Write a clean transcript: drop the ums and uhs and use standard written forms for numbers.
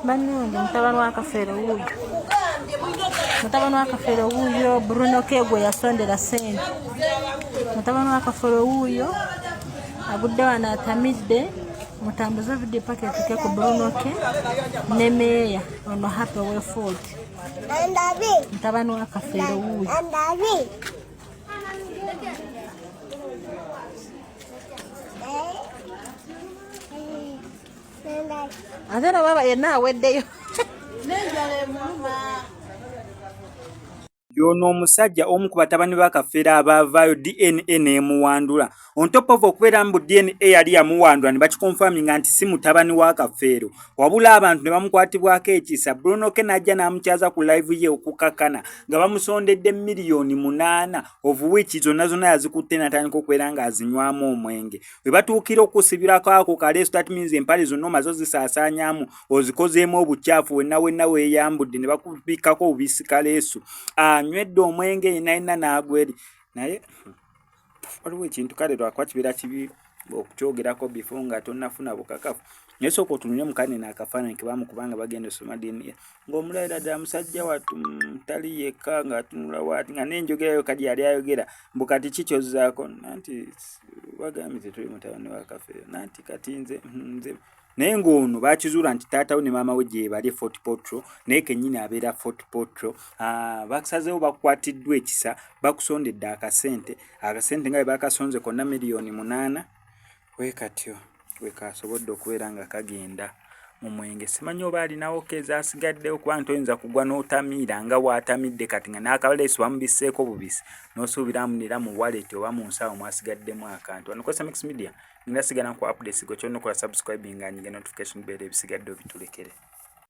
Bannange, mutabani wa Kafeero wuuyo, mutabani wa Kafeero wuuyo, Bruno K gwe yasondera ssente. Mutabani wa Kafeero wuuyo agudde wano atamidde. Mutambuze vidiyo paka etuke ku Bruno K ne meeya ono Happy Wefood. Mutabani wa Kafeero wuuyo. Ate no baba yenna aweddeyo. N'enjala emuluma. Y'ono omusajja omu ku batabani ba Kafeero abaavaayo DNA n'emuwandula. On top of okubeera mbu DNA yali yamuwandula ne bakikonfaminga nti si mutabani wa Kafeero, wabula abantu ne bamukwatibwako ekisa. Bruno K n'ajja n'amukyaza ku live ye okukakkana nga bamusondedde 8 million, of which zonna zonna yazikutte n'atandika okubeera ng'azinywamu omwenge. We batuukira okusibirako ako kaleesu, that means empale zonna omaze ozisaasaanyaamu, ozikozeemu obukyafu, wenna wenna weeyambudde ne bakubikkako obubisi kaleesu. Anywedde omwenge yenna yenna n'agwa eri. Naye waliwo ekintu, kale lwakuba kibeera kibi okukyogerako before nga tonnafuna bukakafu, naye sooka otunule mu kanene akafaananyi ke baamukuba nga bagenda osoma DNA, ng'omulabira ddala musajja wattu tali yekka, ng'atunula waati nga n'enjogerayo kati yali ayogera mbu kati ki kyozzaako nanti bagambye tetuli mutabani wa Kafeero, nanti kati nze naye ng'ono bakizuula nti taata we ne maama we gye bali e Fort Portal, naye kennyini abeera Fort Portal. Basazeewo bakwatiddwa ekisa, bakusondedde akasente, akasente nga bwe bakasonze konna 8 million we katyo we kasobodde okubeera nga kagenda mu mwenge. Simanyi oba alinawo ko ezaasigaddewo, kubanga toyinza kugwa n'otamiira nga bw'atamidde kati nga n'akaleesu bamubisseeko bubisi n'osuubira nera mu wallet oba mu nsawo mwasigaddemu akantu. Wano ku SMX Media ngenda sigala nku updates, gwe ky'olina okukola subscribing, anyiga notification bell, ebisigadde obitulekere.